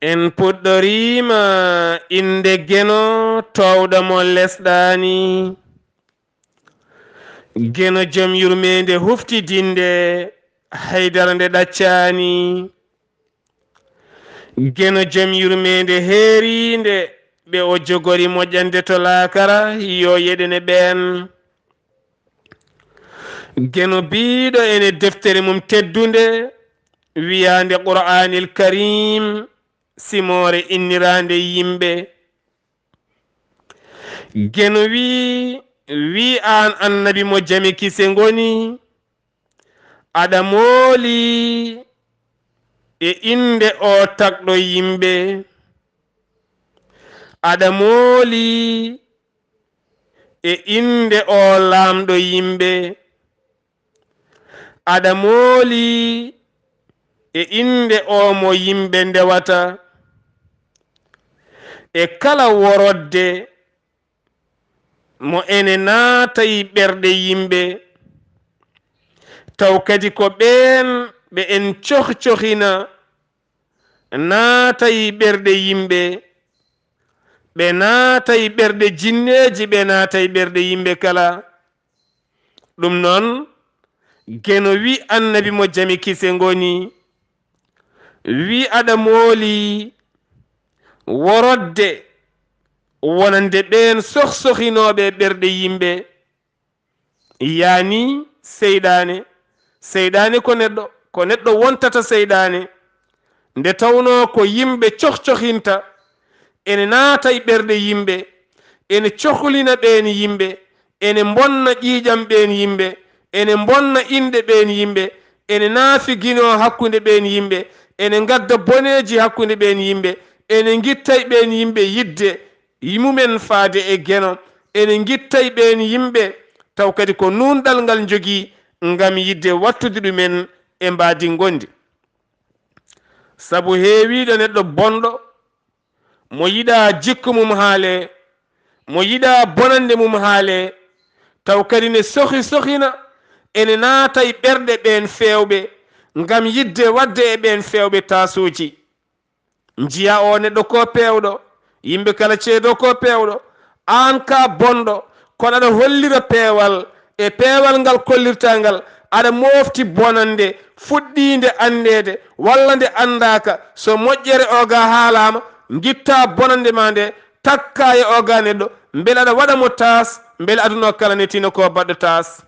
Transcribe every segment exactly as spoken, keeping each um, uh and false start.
En puɗɗoriima innde Geno toowɗo mo lesɗaani. Geno jom yurmeende huftidinde, haydara nde ɗaccaani. Geno jom yurmeende heeriinde, ɓe o jogori moƴƴande to laakara, yo yeɗene ɓeen. Geno biiɗo ene deftere mum teddunde, wiyaande Qur'aanil Kariim, simoore inniraande yimɓe. Geno wii, wii aan Annabi mo jam e kise ngoni, aɗa mooli e innde oo tagɗo yimɓe, aɗa mooli e innde oo laamɗo yimɓe, aɗa mooli e innde oo mo yimɓe ndewata, e kala worodde mo ene naatay ɓerɗe yimɓe, taw kadi ko ɓeen ɓe en cohcohina naatay ɓerɗe yimɓe, ɓe naatay ɓerɗe jinneeji, ɓe naatay ɓerɗe yimɓe kala. Ɗum noon, Geno wi Annabi mo jam e kise ngoni, wi aɗa mooli worodde wonande ɓeen sohsohinooɓe ɓerɗe yimɓe, yaani seyɗaane. Seyɗaane ko neɗɗo, ko neɗɗo wontata seyɗaane. Nde tawnoo ko yimɓe cohcohinta, ene naata e ɓerɗe yimɓe, ene cohlina ɓeen yimɓe, ene mbonna ƴiiƴam ɓeen yimɓe, ene mbonna inɗe ɓeen yimɓe, ene naafiginoo hakkunde ɓeen yimɓe, ene ngadda boneeji hakkunde ɓeen yimɓe, ene ngitta e ɓeen yimɓe yiɗde mumen faade e Geno, ene ngitta e ɓeen yimɓe, taw kadi ko nuunɗal ngal njogii ngam yiɗde waɗtude ɗumen e mbaadi ngonndi. Sabu heewiiɗo neɗɗo bonɗo, mo yiɗaa jikku mum haalee, mo yiɗaa bonannde mum haalee, taw kadi ne sohi sohina, ene naata e ɓerɗe ɓeen feewɓe, ngam yiɗde waɗde e ɓeen feewɓe taasuuji. Njiyaa oo neɗɗo ko peewɗo, yimɓe kala ceedoo ko peewɗo, aan kaa bonɗo, kono aɗa hollira peewal, e peewal ngal kollirtaa ngal, aɗa moofti bonannde fuɗɗiinde anndeede, walla nde anndaaka, so moƴƴere oo gaa haalaama, ngittaa bonannde maa nde, takkaa e oo gaa neɗɗo, mbele aɗa waɗa mo taas, mbele aduna o kala ne tino ko baɗɗo taas.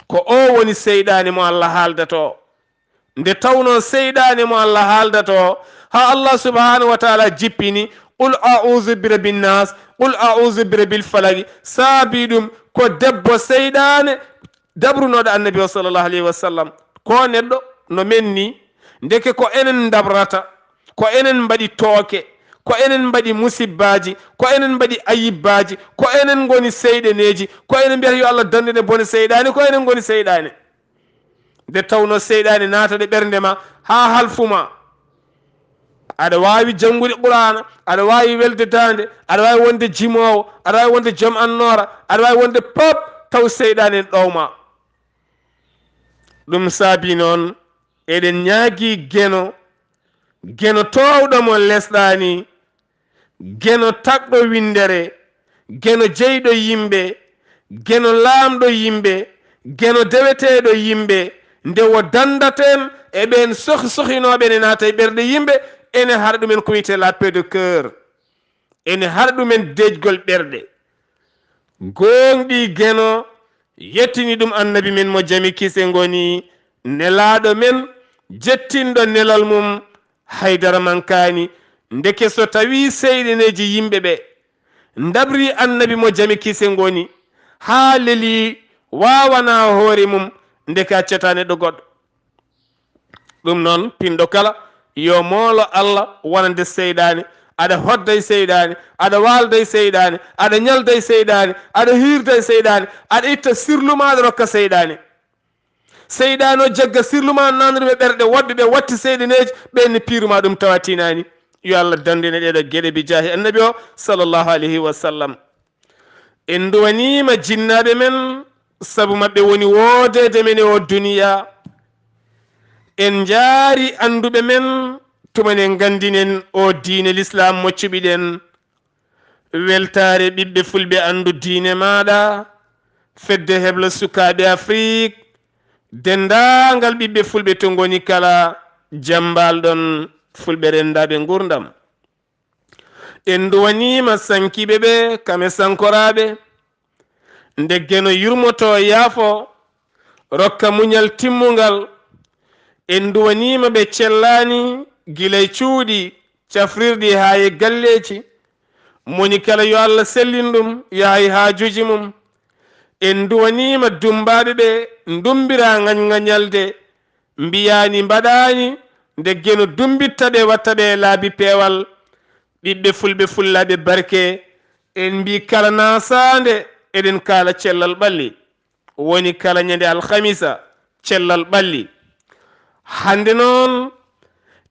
Ko oo woni seyɗaane mo Allah haaldata o. Nde tawnoo seyɗaane mo Allah haaldata o, haa Allah subhanahu wa taala jippini, "Qul a'udhu bi rabbin nas, qul a'udhu bi rabbil falaq." Saabii ɗum ko debbo seyɗaane dabrunooɗo Annabi o sallallahu alayhi wa sallam. Ko neɗɗo no men ni, ndeke ko enen dabrata, ko enen mbaɗi tooke, ko enen mbaɗi musibbaaji, ko enen mbaɗi ayibbaaji, ko enen ngoni seyɗaneeji, ko enen mbiyata yo Allah danndine bone seyɗaane, ko enen ngoni seyɗaane. Nde tawnoo seyɗaane naata e ɓernde ma haa halfu ma. Aɗa waawi janngude Qur'aana, aɗa waawi welde daande, aɗa waawi wonde jimoowo, aɗa waawi wonde jom annoora, aɗa waawi wonde pop, taw seyɗaane ne ɗow ma. Ɗum saabii noon, eɗen ñaagii Geno, Geno toowɗo mo lesɗaani, Geno tagɗo winndere, Geno jeyɗo yimɓe, Geno laamɗo yimɓe, Geno deweteeɗo yimɓe, nde o danndaten e ɓeen sohi sohinooɓe ne naata e ɓerɗe yimɓe, ene hara ɗumen ko wiyetee la paix de cœur. Ene hara ɗumen deeƴgol ɓerɗe. Gooŋɗii Geno yettini ɗum Annabi men mo jam e kise ngoni, nelaaɗo men, jettinɗo nelal mum, haydara mankaani. Ndeke so tawii seyɗaneeji yimɓe ɓe ndabrii Annabi mo jam e kise ngoni, haa lelii waawanaa hoore mum, ndeke accataa neɗɗo goɗɗo. Ɗum noon, pinɗo kala, yo moolo Allah wonande seyɗaane. Aɗa hodda e seyɗaane, aɗa waalda e seyɗaane, aɗa ñalda e seyɗaane, aɗa hiirda e seyɗaane, aɗa itta sirlu ma, aɗa rokka seyɗaane. Seyɗaane o jagga sirlu ma, nannude ɓe ɓerɗe woɗɓe ɓe watti seyɗaneeji, ɓeen ne piiru ma ɗum tawa tinaani. Yo Allah danndine ɗeeɗo geɗe bi jaahi Annabi o, sallallahu alayhi wa sallam. En nduwaniima jinnaaɓe men, sabu maɓɓe woni woodeede men e oo duniyaa. En njaari annduɓe men, Tumanen nganndinen o diine Lislaam mo cuɓiɗen. Weltaare ɓiɓɓe fulɓe anndu diine maaɗa. Fedde hebla sukaaɓe Afrik. Denndaangal ɓiɓɓe fulɓe to ngoni kala. Jammbal ɗon fulɓe renndaaɓe nguurndam. En nduwaniima sankiiɓe ɓe, kame sankoraaɓe. Nde Geno yurmoto yaafo, rokka muñal timmungal. En nduwaniima ɓe cellaani gila e cuuɗi, cafrirɗi haa e galleeji. Moni kala yo Allah sellin ɗum, yaha e haajuuji mum. En nduwaniima dummbaaɓe ɓe ndummbiraa ŋañŋañalde, mbiyaani mbaɗaani, nde Geno dummbitta ɓe watta ɓe e laabi peewal. Ɓiɓɓe fulɓe fullaaɓe barke, en mbii kala naasaande eɗen kaala cellal ɓalli. Woni kala ñande alhamisa, cellal ɓalli. Hannde noon,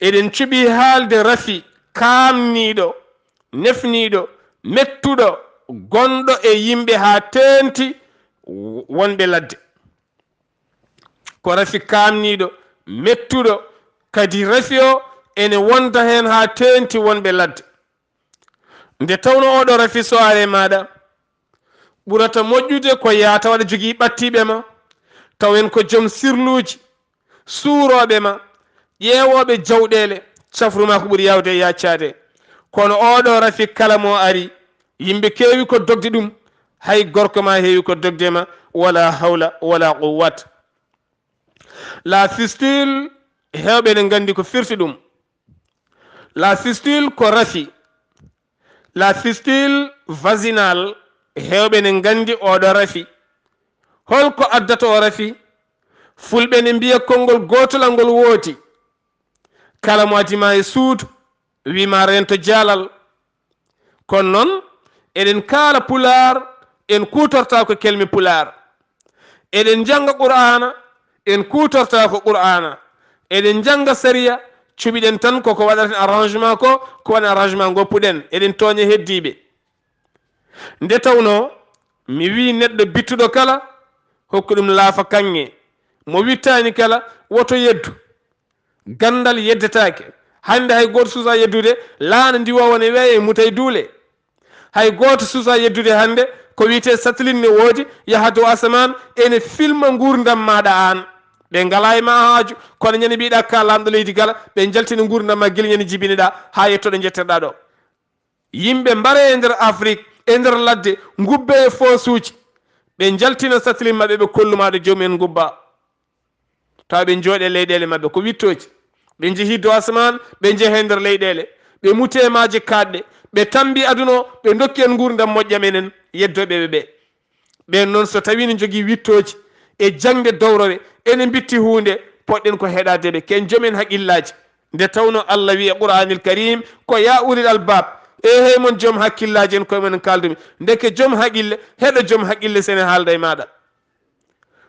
eɗen cuɓii haalde rafi kaamniiɗo, nefniiɗo, mettuɗo, gonɗo e yimɓe haa teeŋti wonɓe ladde. Ko rafi kaamniiɗo, mettuɗo, kadi rafi o ene wonda heen haa teeŋti wonɓe ladde. Nde tawnoo oɗo rafi so are maaɗa, ɓurata moƴƴude ko yaata waɗa jogii ɓattiiɓe ma, tawen ko joom sirluuji, suurooɓe ma, ƴeewooɓe jawɗeele, cafru ma ko ɓuri yaawde e yaccaade. Kono oɗo rafi kala mo ari, yimɓe keewi ko dogde ɗum, hay gorko ma heewi ko dogde ma, wala hawla wala quwwat. La fistule, heewɓe ne nganndi ko firti ɗum. La fistule ko rafi. La fistule vaginale, heewɓe ne nganndi oɗo rafi. Hol ko addata o rafi? Fulɓe ne mbiya konngol gootol angol wooti. Kala mo addi ma e suudu, wi ma reento jaalal. Kono noon, eɗen kaala pulaar, en kuutorta ko kelme pulaar. Eɗen njannga Qur'aana, en kuutorta ko Qur'aana. Eɗen njannga sariya, cuɓiɗen tan koko waɗaten arrangement ko, ko waɗa arrangement ngoppuɗen. Eɗen tooña heddiiɓe. Nde tawnoo, mi wii neɗɗo bittuɗo kala, hokku ɗum laafa kaŋŋe. Mo wittaani kala, woto yeddu. Ganndal yeddetaake. Hannde hay gooto suusaa yeddude, laana ndiwoowa ne weeya e mutay duule. Hay gooto suusaa yeddude hannde, ko wiyetee satelit ne woodi, yaha dow asamaan, ene filma nguurndam maaɗa aan. Ɓe ngalaa e ma haaju, kono ñande mbiiɗaa ka laamɗo leydi kala, ɓe njaltina nguurndam ma gila ñande njibiniɗaa haa yetto ɗo njetteɗaa ɗo. Yimɓe mbara e nder Afrik, e nder ladde, ngubbe e foosuuji. Ɓe njaltina satelit maɓɓe, ɓe kollu ma ɗo joomum en ngubba. Tawa ɓe njooɗe leyɗeele maɓɓe ko wittooji. Ɓe njehi dow asamaan, ɓe njehe nder leyɗeele. Ɓe muti e maaje kaaɗɗe, ɓe tammbi aduna o, ɓe ndokki en nguurndam moƴƴam enen, yeddooɓe ɓe ɓe. Ɓeen noon, so tawii ne njogii wittooji e jaŋde dowrowe, ene mbitti huunde, poɗɗen ko heɗaade ɓe, ken joom en haqillaaji. Nde tawnoo Allah wi'i e Qur'aanil Kariim, ko yaa ulil albaab, e hey mon joom hakkillaaji en koye mon en kaaldumi. Ndeke joom haqille, heɗo joom haqille so ene haalda e maaɗa.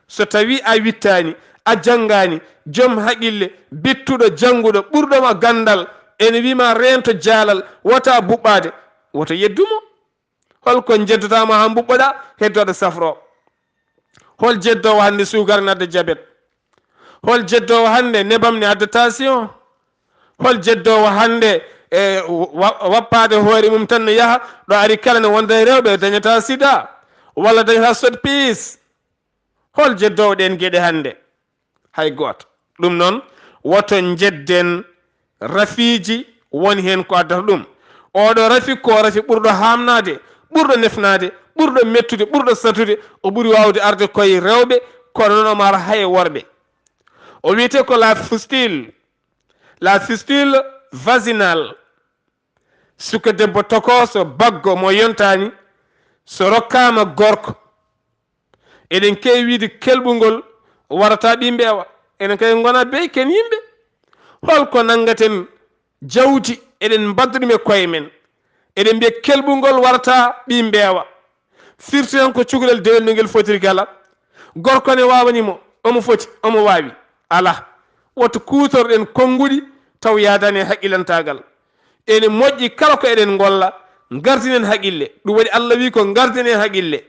So tawii a wittaani, a janngaani, joom haqille, bittuɗo, jannguɗo, ɓurɗo ma ganndal, ene wi'i ma reento jaalal, wota buɓɓaade, woto yeddu mo. Hol ko njeddotaama haa mbuɓɓoɗaa, heddo aɗa safroo? Hol jeddoowo hannde suukar ne adda jabet? Hol jeddoowo hannde nebam ne adda tension? Hol jeddoowo hannde e wa-, wappaade hoore mum tan ne yaha, ɗo ari kala ne wonda e rewɓe, dañata sida, walla dañata sodpiis? Hol jeddoowo ɗeen geɗe hannde? Hay gooto. Ɗum noon, woto njedden rafiiji, won heen ko addata ɗum. Oɗo rafi ko rafi ɓurɗo haamnaade, ɓurɗo nefnaade, ɓurɗo mettude, ɓurɗo satude, o ɓuri waawde arde koye rewɓe, kono noon omo ara hay e worɓe. O wiyetee ko la fistule, la fistule vaginale. Suka debbo tokooso, baggo mo yontaani, so rokkaama gorko, eɗen keewi wiide kelɓungol warata ɓii mbeewa. Enen kay ngona bey, ken yimɓe. Hol ko nanngaten jawdi, eɗen mbadda ɗum e koye men? Eɗen mbiya kelɓungol warata ɓii mbeewa. Firti tan ko cukalel dewel no ngel fotiri kala. Gorko ne waawani mo, omo foti, omo waawi. Alaa. Woto kuutorɗen konnguɗi taw yaadaani e haqqilantaagal. Ene moƴƴi kala ko eɗen ngolla, ngardinen haqqille. Ɗum waɗi Allah wi ko ngardinen haqqille.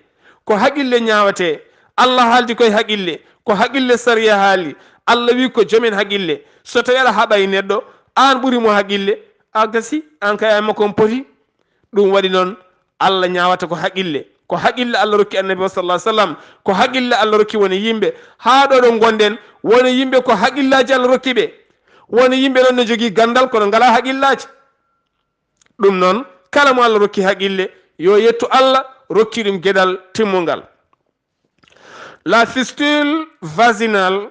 Ko haqqille ñaawetee. Allah haaldi koye haqqille. Ko haqqille sariya haali. Allah wi ko joom en haqqille. So tawii aɗa haɓa e neɗɗo, Aan ɓuri mo haqille, a gasi, aan kay a makko on poti. Ɗum waɗi noon, Allah ñaawata ko haqille. Ko haqille Allah rokki Annabi o sallallahu alaihi wasallam. Ko haqille Allah rokki woni yimɓe. Haa ɗo ɗo ngonɗen, woni yimɓe ko haqillaaji Allah rokki ɓe. Woni yimɓe noon ne jogii ganndal kono ngalaa haqillaaji. Ɗum noon, kala mo Allah rokki haqille, yo yettu Allah rokki ɗum geɗal timmungal. La fistule vaginale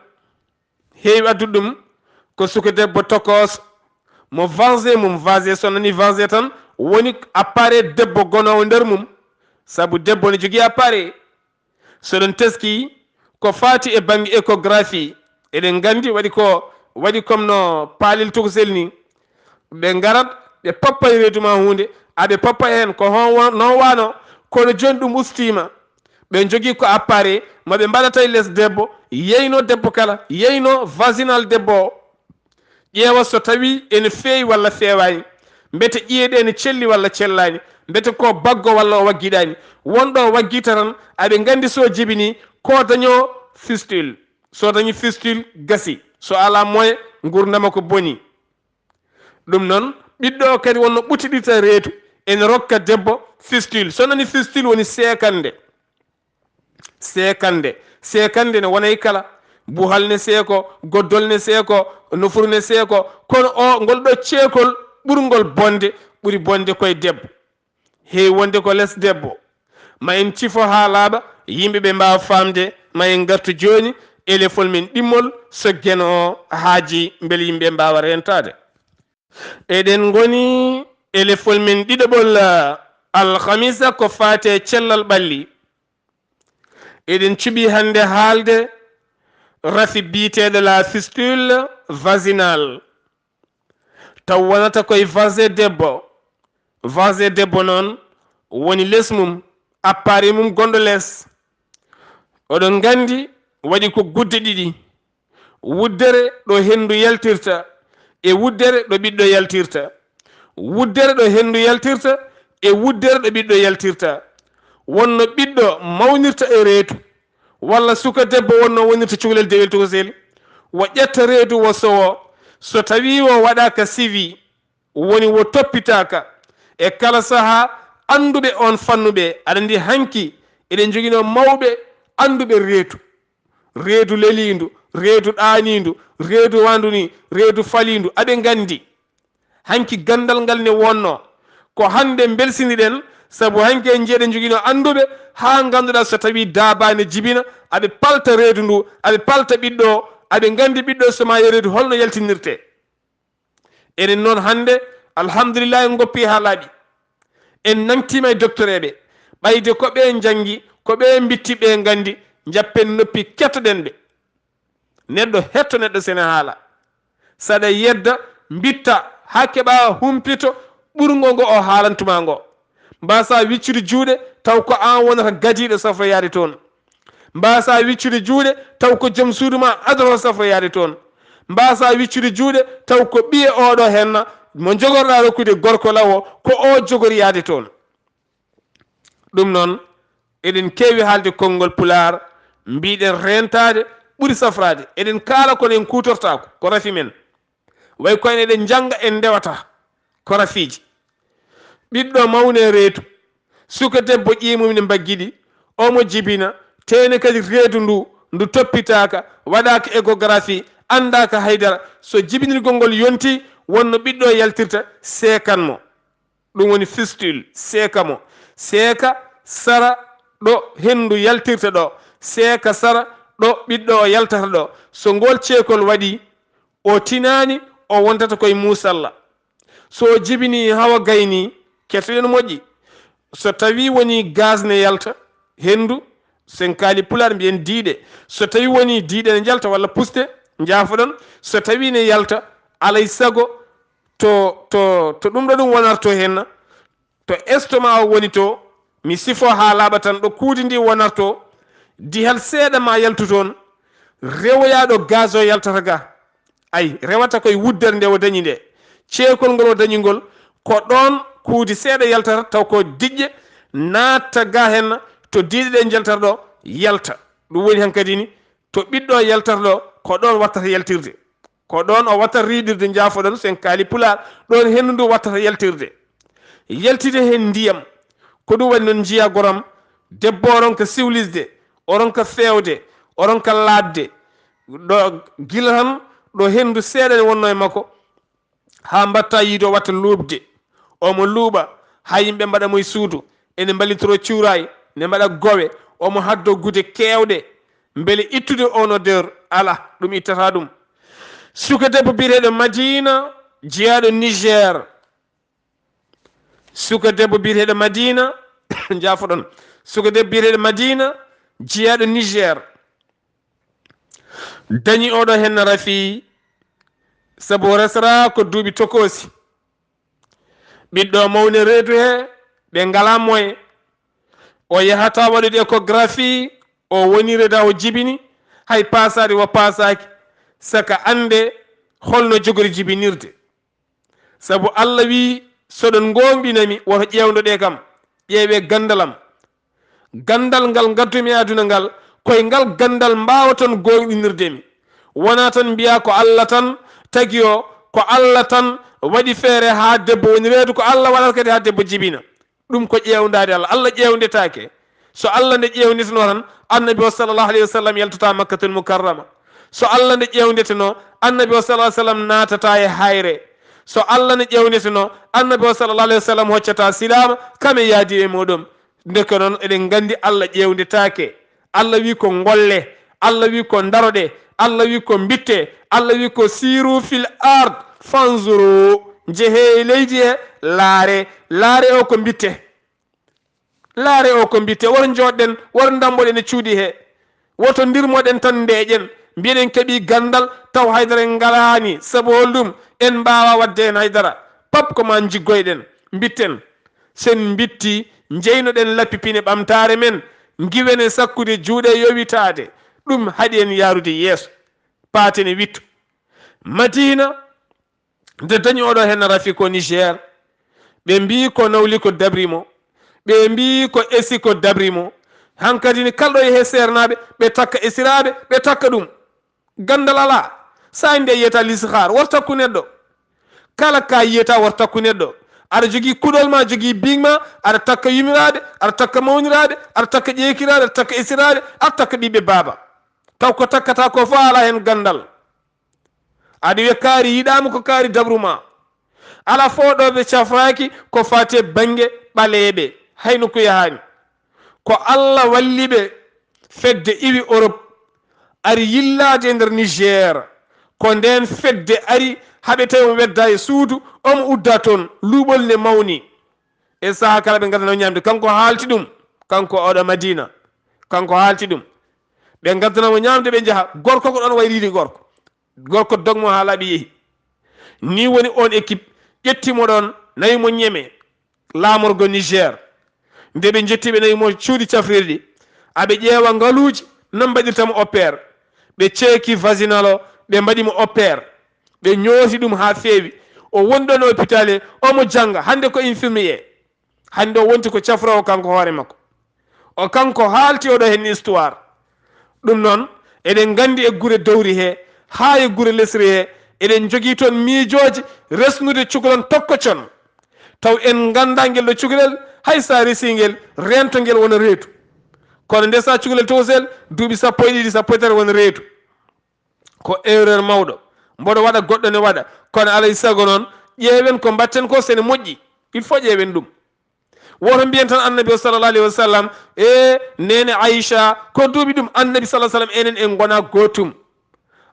heewi addude ɗum ko suka debbo tokos mo vangé mum vangé so nani vangé tan woni appareil debbo gonoowo nder mum. Sabu debbo ne jogii appareil. So ɗon teski ko faati e bannge échographie, eɗen nganndi waɗi ko waɗi comme no paalel tokosel ni. Ɓe ngarat ɓe poppa e reedu ma huunde, aɓe poppa heen ko hon wa- non wano, kono jooni ɗum ustiima. Ɓe njogii ko appareil ma ɓe mbaɗata e les debbo, yeyno debbo kala, yeyno vaginal debbo o. Ƴeewa so tawi ene feewi walla feewaani, mbete ƴiye ɗe ene celli walla cellaani, mbete ko baggo walla o waggiɗaani. Wonɗo o waggita tan, aɓe nganndi so jibini ko daño fistule. So dañi fistule gasi, so alaa moyen, ngurdam makko boni. Ɗum noon, ɓiɗɗo o kadi wonno ɓuttiɗirta reedu, ene rokka debbo fistule. So nani fistule woni seekannde. Seekannde. Seekannde ne wona e kala. Buhal ne seeko, goddol ne seeko, nofuru ne seeko. Kono o, ngol ɗo ceekol ɓurngol bonde, ɓuri bonde koye debbo. Heewi wonde ko les debbo. Ma en cifo haa laaɓa, yimɓe ɓe mbaawa faamde. Ma en ngartu jooni e lefol men ɗimmol, so Geno o haaji, mbele yimɓe mbaawa reentaade. Eɗen ngoni e lefol men ɗiɗaɓol, alhamisa, ko faati e cellal ɓalli. Eɗen cuɓi hannde haalde rafi biyeteeɗo la fistule vaginale. Taw wonata koye vangé debbo. Vangé debbo noon woni les mum, appareil mum gonɗo les. Oɗon nganndi waɗi ko gudde ɗiɗi. Wuddere ɗo henndu yaltirta e wuddere ɗo ɓiɗɗo yaltirta. Wuddere ɗo henndu yaltirta e wuddere ɗo ɓiɗɗo yaltirta. Wonno ɓiɗɗo mawnirta e reedu, walla suka debbo wonno wonirta cukalel dewel tokosel, wo ƴetta reedu wo sowo. So tawii wo waɗaaka suivi, woni wo toppitaaka e kala sahaa, annduɓe oon fannu ɓe, aɗa anndi hanki eɗen njoginoo mawɓe annduɓe reedu. Reedu leliindu, reedu ɗaaniindu, reedu waandu nii, reedu faliindu, aɓe nganndi. Hanki ganndal ngal ne wonnoo. Ko hannde mbelsiniɗen, sabu hanki en njeeɗen njoginoo annduɓe, haa ngannduɗaa so tawii daabaa ne jibina, aɓe palta reedu ndu, aɓe palta ɓiɗɗo o, aɓe nganndi ɓiɗɗo o so maayii reedu holno yaltinirtee. Enen noon hannde, alhamdulillahi, en ngoppii haa laaɓi. En nangtiima e doktoreeɓe. Ɓayde ko ɓe njanngi, ko ɓe mbitti, ɓe nganndi, njappen noppi, kettoɗen ɓe. Neɗɗo hetto neɗɗo sene haala. Saɗa yedda, mbitta, haa keɓa humpito ɓurngo ngo o haalantuma ngo. Mbasa wiccude juuɗe, taw ko aan wonata gadiiɗo safroyaade toon. Mbasa wiccude juuɗe, taw ko joom suudu ma adoroo safroyaade toon. Mbasa wiccude juuɗe, taw ko ɓiye oɗo henna mo jogorɗa rokkude gorko law o, ko o jogori yaade toon. Ɗum noon, eɗen keewi haalde konngol Pulaar, mbiɗen reentaade ɓuri safraade. Eɗen kaala kono en kuutortaako, ko rafi men. Way ko en eɗen njannga, en ndewata, ko rafiiji. Ɓiɗɗo mawne reedu, suka debbo ƴiye mum ne mbaggiɗi, omo jibina, teene kadi reedu ndu, ndu toppitaaka, waɗaaka échographie, anndaaka haydara. So jibinirgol ngol yonti, wonno ɓiɗɗo yaltirta, seekan mo. Ɗum woni fistule, seeka mo. Seeka sara ɗo henndu yaltirta ɗo, seeka sara ɗo ɓiɗɗo o yaltata ɗo. So ngool ceekol waɗi, o tinaani, o wontata koye muusalla. So o jibini hawa gayni, kettoɗen moƴƴi. So tawi woni gaz ne yalta, henndu, sen kaali Pulaar mbiyen diiɗe. So tawi woni diiɗe ne njalta walla puste, njaafoɗon. So tawi ne yalta, alay sago to, to, to ɗum ɗo ɗum wonarto henna, to estomac o woni to, mi sifo haa laaɓa tan ɗo kuudi ndi wonarto, dihal seeɗa ma yaltu toon, rewoya ɗo gaz o yaltata ga. Ay, rewata koye wuddere nde o dañi nde. Ceekol ngol o dañi ngol, ko ɗoon kuudi seeɗa yaltata, taw ko diƴƴe naatta ga henna, to diiɗe ɗe njaltata ɗo yalta. Ɗum woni hankadi ni, to ɓiɗɗo yaltata ɗo, ko ɗoon wattata yaltirde. Ko ɗoon o watta riiɗirde, njaafoɗon, so en kaali Pulaar, ɗoon henndu ndu wattata yaltirde. Yaltide heen ndiyam, ko ɗum waɗi noon njiya goram, debbo o ronka siwlisde, o ronka feewde, o ronka laaɓde. Ɗo gila tan, ɗo henndu seeɗa ne wonnoo e makko, haa mbatta yiide o watta luuɓde. Omo luuɓa, haa yimɓe mbaɗa mo e suudu, ene mballitoro cuuraay, ne mbaɗa gowe, omo haddo gude keewɗe. Mbele ittude on odeur? Alaa, ɗum ittata ɗum. Suka debbo biyeteeɗo Madina, jeyaaɗo Niger. Suka debbo biyeteeɗo Madina, njaafoɗon. Suka debbo biyeteeɗo Madina, jeyaaɗo Niger. Dañi oɗo henna rafi, sabu o resra ko duuɓi tokoosi. Ɓiɗɗo mawni reedu he, ɓe ngala moye. O yahata waɗude échographie, o woni reda o jibini, hay paasaade o paasaaki, saka annde holno jogori jibinirde. Sabu Allah wi'i, "So ɗon ngoongɗinami, woto ƴeewndo ɗe kam, ƴeewee ganndal am." Ganndal ngal ngaddumi e aduna ngal, koye ngal ganndal mbaawaton goongɗinirde mi. Wonaa tan mbiyaa ko Allah tan tagi o, ko Allah tan waɗi feere haa debbo woni reedu, ko Allah waɗata kadi haa debbo jibina. Ɗum ko ƴeewndaade Allah. Allah ƴeewndetaake. So Allah nde ƴeewndeteno tan, Annabi o sallallahu alayhi wa sallam yaltata Makkatul Mukarrama. So Allah nde ƴeewndeteno, Annabi o sallallahu alayhi wa sallam naatata e hayre. So Allah nde ƴeewndeteno, Annabi o sallallahu alayhi wa sallam hoccata silaama, kam e yaadi e muɗum. Ndeke noon, eɗen nganndi Allah ƴeewndetaake. Allah wi ko ngolle, Allah wi ko ndaroɗe, Allah wi ko mbitte, Allah wi ko siiru fil ard, fanzuru, njehee e leydi he, laare, laare o ko mbitte. Laare o ko mbitte, woto njooɗɗen, woto ndamboɗen e cuuɗi he. Woto ndirmoɗen tan ndeeƴen, mbiyen en keɓii ganndal, taw haydara en ngalaani, sabu holɗum? En mbaawaa waɗde heen haydara. Pap ko maa njiggoyɗen, mbitten. Sen mbitti, njeynoɗen lappi pine ɓamtaare men, ngiwen e sakkude juuɗe yowitaade. Ɗum haɗi en yaarude yeeso. Paaten e wittu. Madina, nde dañi oɗo heen rafi ko Niger. Ɓe mbii ko nawli ko dabri mo. Ɓe mbii ko esi ko dabri mo. Hankadi ni kalɗo e he seernaaɓe, ɓe takka esiraaɓe, ɓe takka ɗum. Ganndal alaa. Saay nde yiyata lisihaar, wor takku neɗɗo. Kala ka yiyata, wor takku neɗɗo. Aɗa jogii kuɗol ma, jogii biig ma, aɗa takka yumiraaɓe, aɗa takka mawniraaɓe, aɗa takka ƴeekiraaɓe, aɗa takka esiraaɓe, aɗa takka ɓiɓɓe baaba. Taw ko takkata ko fof alaa heen ganndal. Aɗa wiya kaari yiɗaama ko kaari dabru ma. Alaa fof ɗo ɓe cafraaki ko faati e bannge ɓaleeɓe, hay nokku yahaani. Ko Allah walli ɓe, fedde iwi Europe, ari yillaade e nder Niger. Ko ndeen fedde ari, haa ɓe tawi omo wedda e suudu, omo udda toon, luuɓol ne mawni. E sahaa kala ɓe ngaddana o ñaamde, kanko haalti ɗum, kanko oɗo Madina, kanko haalti ɗum. Ɓe ngaddana mo ñaamde, ɓe njaha, gorko ko ɗoon wayriidi gorko. Gorko dogmo haa laaɓi yehi. Ni woni on équipe ƴetti mo ɗoon, nawi mo Ñeme, laamorgo Niger. Nde ɓe njetti, ɓe nawi mo cuuɗi cafrirɗi. Aɓe ƴeewa ngaluuji, no mbaɗirta mo opère. Ɓe ceeki vaginal o, ɓe mbaɗi mo opère. Ɓe ñooti ɗum haa feewi. O woni ɗoon e hôpital he, omo jannga. Hannde ko infirmier. Hannde o wonti ko cafroowo kanko hoore makko. O kanko haalti oɗo heen histoire. Ɗum noon, eɗen nganndi e gure dowri he, haa e gure lesri he, eɗen njogii toon miijooji resnude cukalon tokkocon. Taw en nganndaa ngel ɗo cukalel, hay so a resii ngel, reento ngel wona reedu. Kono nde so a cukalel towsel, duuɓi sappo e ɗiɗi, sappo e tati wona reedu. Ko erreur mawɗo. Mboɗo waɗa, goɗɗo ne waɗa. Kono alaa e sago noon, ƴeewen ko mbaɗten ko, so ene moƴƴi. Il faut ƴeewen ɗum. Woto mbiyen tan Annabi o sallallahu alayhi wa sallam, e neene Aïcha, ko duuɓi ɗum. Annabi sallallahu alayhi wa sallam, enen en ngona gootum.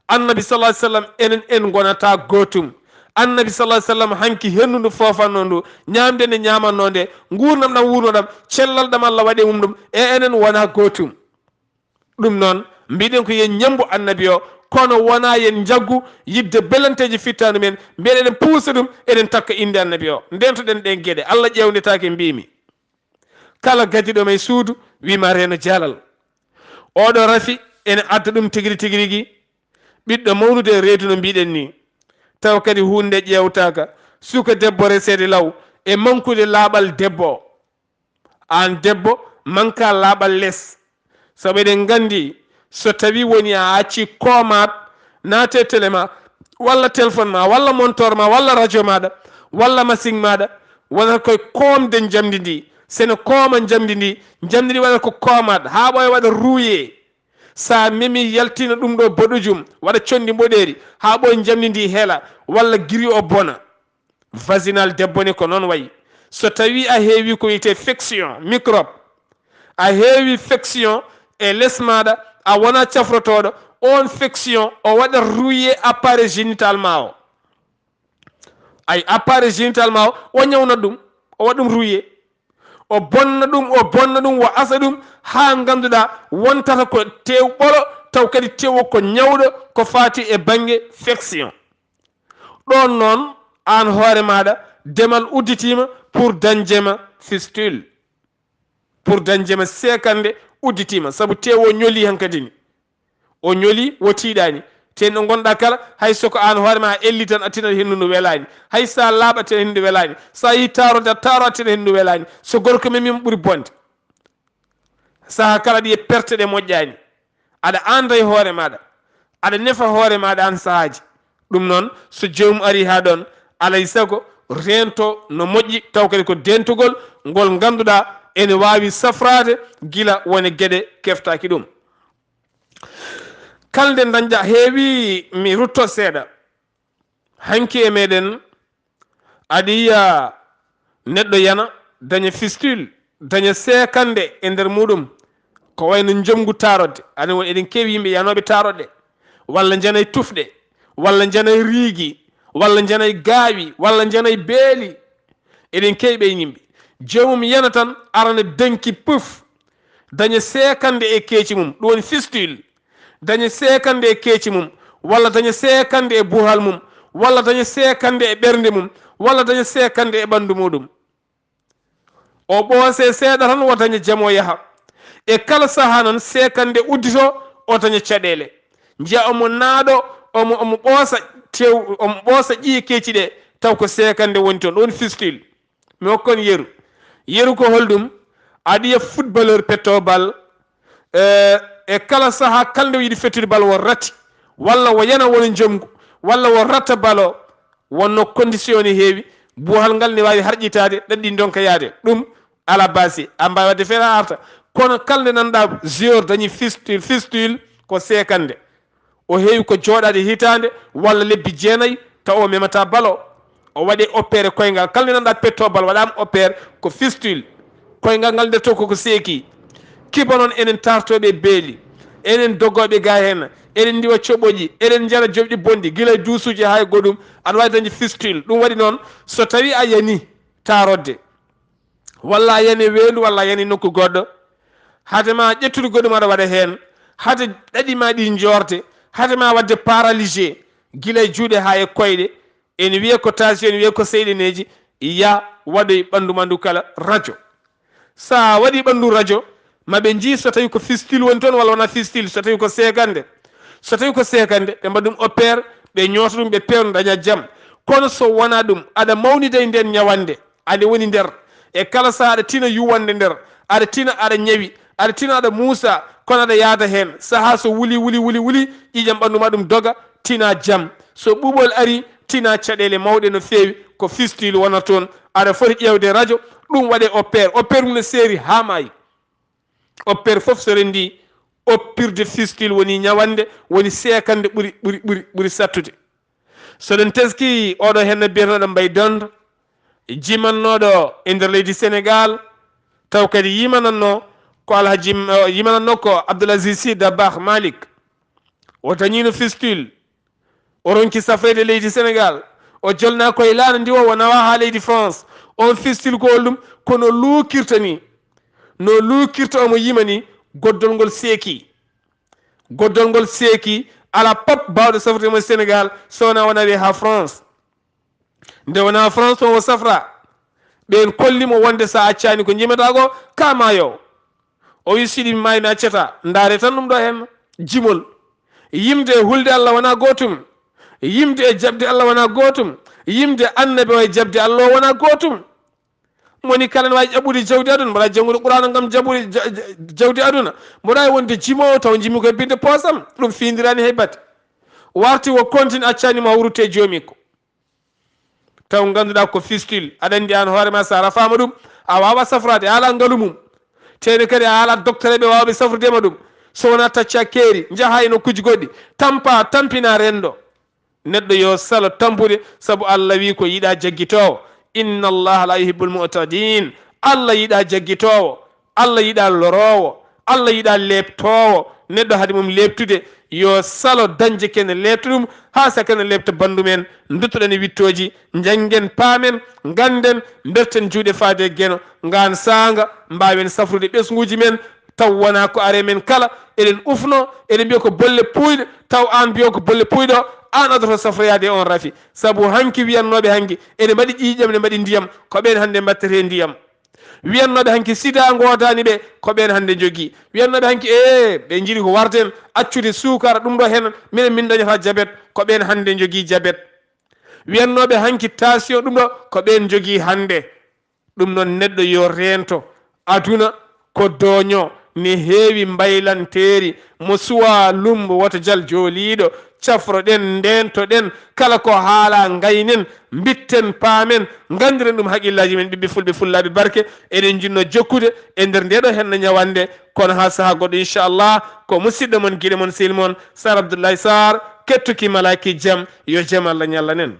Annabi sallallahu alayhi wa sallam, enen en ngonata gootum. Annabi sallallahu alayhi wa sallam, hanki henndu ndu foofannoo ndu, ñaamde nde ñaamannoo nde, nguurndam ɗam wuurnoo ɗam, cellal ɗam Allah waɗi e mum ɗum, e enen wona gootum. Ɗum noon, mbiɗen ko yen ñammbu Annabi o, kono wonaa yen njaggu yiɗde belanteeji fittaandu men, mbiyen eɗen puusa ɗum, eɗen takka innde Annabi o. Ndeentoɗen ɗeen geɗe, Allah ƴeewndetaake, mbiimi. Kala gadiiɗo ma e suudu, wii ma reeno jaalal. Oɗo rafi ene adda ɗum tigiri tigirigi, ɓiɗɗo mawnude e reedu no mbiɗen ni. Tawa kadi huunde ƴeewtaaka, suka debbo reseede law e mankude laaɓal debbo o. Aan debbo, manka laaɓal les. Sabu eɗen nganndi, so tawii woni a accii koomaat, naate tele ma, walla téléphone ma, walla montor ma, walla radio maɗa, walla machine maɗa, wonata koye koomde njamndi ndi. Sene kooma njamndi ndi, njamndi ndi waɗata ko koomaɗo, haa ɓooya waɗa rouillé. Sa memi yaltina ɗum ɗo boɗejum, waɗa conndi mboɗeeri, haa ɓooya njamndi ndi heela, walla giri o bona. Vaginal debbo ne ko noon wayi. So tawi a heewi ko wiyetee fection, microbe, a heewi fection e les maɗa, a wona cafrotoɗo, on fection o waɗa rouillé appareil génital ma o. Ay, appareil génital ma o, o ñawna ɗum, o waɗa ɗum rouillé. O bonna ɗum, o bonna ɗum, o asa ɗum, haa ngannduɗaa wontata ko tew ɓolo, taw kadi tew o ko ñawɗo ko faati e bannge fection. Ɗoon noon, aan hoore maaɗa, demal udditiima pour dañde ma fistule. Pour dañde ma seekannde udditiima, sabu tew o ñoli hankadi ni. O ñoli, o tiiɗaani. Te no ngonɗaa kala, hay so ko aan hoore ma a elli tan, a tinat henndu ndu welaani. Hay so a laaɓa, a tinat henndu ndu welaani. So a yii taaroode, a taaro, a tinat henndu ndu welaani. So gorko memi ma ɓuri bonde. Sahaa kala aɗa yiya perte ɗe moƴƴaani. Aɗa aanda e hoore maaɗa. Aɗa nefa hoore maaɗa aan sahaaji. Ɗum noon, so joomum arii haa ɗoon, alaa e sago reento no moƴƴi, taw kadi ko deentugol ngol ngannduɗaa ene waawi safraade gila won e geɗe keftaaki ɗum. Kala nde dañɗa, heewi mi rutto seeɗa. Hanki e meɗen, aɗa yiya neɗɗo yana, daña fistule, daña seekannde e nder muɗum. Ko wayno njomngu taarodde. Aɗa woni, eɗen keewi yimɓe yanooɓe taaroɗe, walla njanay tufɗe, walla njanay riigi, walla njanay gaawi, walla njanay beeli. Eɗen keewi ɓeen yimɓe. Joomum yana tan, arana danki puf, daña seekannde e keeci mum, ɗum woni fistule. Daña seekannde e keeci mum, walla daña seekannde e buhal mum, walla daña seekannde e ɓernde mum, walla daña seekannde e ɓanndu muɗum. O ɓoose seeɗa tan, o daña jam, o yaha. E kala sahaa noon, seekannde uddito, o daña caɗeele. Njiya omo naaɗo, omo, omo ɓoosa tew-, omo ɓoosa ƴiye keeci ɗe, taw ko seekannde woni toon, ɗum woni fistule. Mi hokka on yeru. Yeru ko holɗum? Aɗa yiya footballeur petto bal, eh, e kala sahaa, kala nde o yiɗi fettude bal, o rati, walla o yana wona njomngu, walla o ratta bal o, wonno condition ne heewi, buuhal ngal ne waawi harƴitaade, ɗaɗi ndonka yaade. Ɗum alaa baasi, a mbaawi waɗde feere a arta. Kono kala nde nan-ɗaa joueur dañi fistule, fistule ko seekannde. O heewi ko jooɗaade hitaande walla lebbi jeenayi, taw o memataa bal o. O waɗe opéré koyngal. Kala nde nan-ɗaa petto bal waɗaama opéré, ko fistule. Koyngal ngal nder to koko seeki. Kiba noon, enen taartooɓe beeli, enen dogooɓe gaa heen, eɗen ndiwa coɓoƴi, eɗen njara joɓɗi bonɗi, gila e duusuuji haa e goɗɗum, aɗa waawi dañde fistule. Ɗum waɗi noon, so tawii a yanii taarodde, walla a yani weendu, walla a yani nokku goɗɗo, hade ma ƴettude goɗɗum aɗa waɗa heen, hade ɗaɗi ma ɗi njoorte, hade ma waɗde paralysé, gila e juuɗe haa e koyɗe, ene wiyee ko tension, ene wiyee ko seyɗeneeji, ya waɗoy ɓanndu ma ndu kala radio. So a waɗii ɓanndu radio, ma ɓe njii so tawii ko fistule woni toon walla wonaa fistule, so tawii ko seekannde. So tawii ko seekannde, ɓe mbaɗa ɗum opéré, ɓe ñoota ɗum, ɓe peewna, daña jam. Kono so wonaa ɗum, aɗa mawnida e ndeen ñawannde, aɗa woni nder. E kala sahaa aɗa tina yuwannde nder, aɗa tina aɗa ñawi, aɗa tina aɗa muusa, kono aɗa yaada heen. Sahaa so wuli, wuli, wuli, wuli, ƴiiƴam ɓanndu ma ɗum doga, tina jam. So ɓuuɓol arii, tina caɗeele mawɗe no feewi, ko fistule wonata toon. Aɗa foti ƴeewde radio, ɗum waɗee opéré. Opéré mum ne seeri haa maayi. Opéré fof so renndii, oppirde fistule woni ñawannde, woni seekannde ɓuri, ɓuri, ɓuri, ɓuri sattude. So ɗen teskii, oɗo heen no biyeteeɗo Mbaye Donde, jimannooɗo e nder leydi Senegaal, taw kadi yimanannoo ko Alhaji, eh, yimanannoo ko Abdoul Aziz Sy Dabakh Malick. O dañiino fistule, o ronki safreede leydi Senegaal, o jolnaa koye laana ndiwa, o nawaa haa leydi France. On fistule ko holɗum? Ko no luukirta nii. No luukirta, omo yima nii, goddol ngol seeki. Goddol ngol seeki, alaa pop baawɗo safrude mo Senegaal so wonaa o nawii haa France. Nde wonaa France toon o safraa, ɓeen kolli mo wonde so a accaani ko njimataa ko, ka maayoowo. O wi, "Siɗi mi maayi mi accataa." Ndaare tan ɗum ɗo heen, jimol. Yimde e hulde Allah wonaa gootum. Yimde e jaɓde Allah wonaa gootum. Yimde Annabi o e jaɓde Allah o wonaa gootum. Moni kala ne waawi jaɓɓude jawdi aduna, mboɗa janngude Qur'aana ngam jaɓɓude ja-, ja-, jawdi aduna. Mboɗa waawi wonde jimoowo taw njimi koye binde poosam, ɗum fiindiraani hay batte. warti wo continue, accani ma wurute joomi ko. Taw ngannduɗaa ko fistule, aɗa anndi aan hoore ma, so a rafaama ɗum, a waawa safraade, a alaa ngalu mum. Tene kadi a alaa docteur ɓe waawɓe safrude ma ɗum. So wonaa tacca keeri, njaha e nokkuuji goɗɗi, tampa, tampina renndo. Neɗɗo yo salo tampude, sabu Allah wi ko yiɗa jaggitoowo. Inna Allah la yuhibbul mu'tadin. Allah yiɗa jaggitoowo. Allah yiɗa loroowo. Allah yiɗa leeptoowo. Neɗɗo hade mum leeptude, yo salo dañde kene leepta ɗum, haa sa kene leepta banndum en. Nduttoɗen e wittooji, njanngen, paamen, ngannden, mberten juuɗe faade e geno, ngaan saanga, mbaawen safrude ɓesnguuji men, taw wonaa ko are men kala, eɗen ufno, eɗen mbiya ko bolle puuyɗe, taw aan mbiyo ko bolle puuyɗe o, aan adoto safroyaade e on rafi. Sabu hanki wiyannooɓe hanki, ene mbaɗi ƴiiƴam, ne mbaɗi ndiyam, ko ɓeen hannde mbattete ndiyam. Wiyannooɓe hanki sida ngoodaani ɓe, ko ɓeen hannde njogii. Wiyannooɓe hanki, ee, ɓe njiɗi ko warden accude suukara, ɗum ɗo heen, minen min dañata jabet, ko ɓeen hannde njogii jabet. Wiyannooɓe hanki tension, ɗum ɗo, ko ɓeen njogii hannde. Ɗum noon, neɗɗo yo reento. Aduna ko dooño, ne heewi mbaylanteeri. Mo suwaa lummbo, woto jal jooliiɗo. Cafroɗen, ndeentoɗen, kala ko haalaa, ngaynen, mbitten, paamen, nganndiren ɗum haqqillaaji men, ɓiɓɓe fulɓe, fullaaɓe barke. Eɗen njiɗno jokkude e nder ndeeɗo hennde ñawannde, kono haa sahaa goɗɗo, inchallah, ko musidɗo mon, giɗo mon, sehil mon, Sar Abdoulaye Sarr, kettuki malaaki jam, yo jam Allah ñallanen.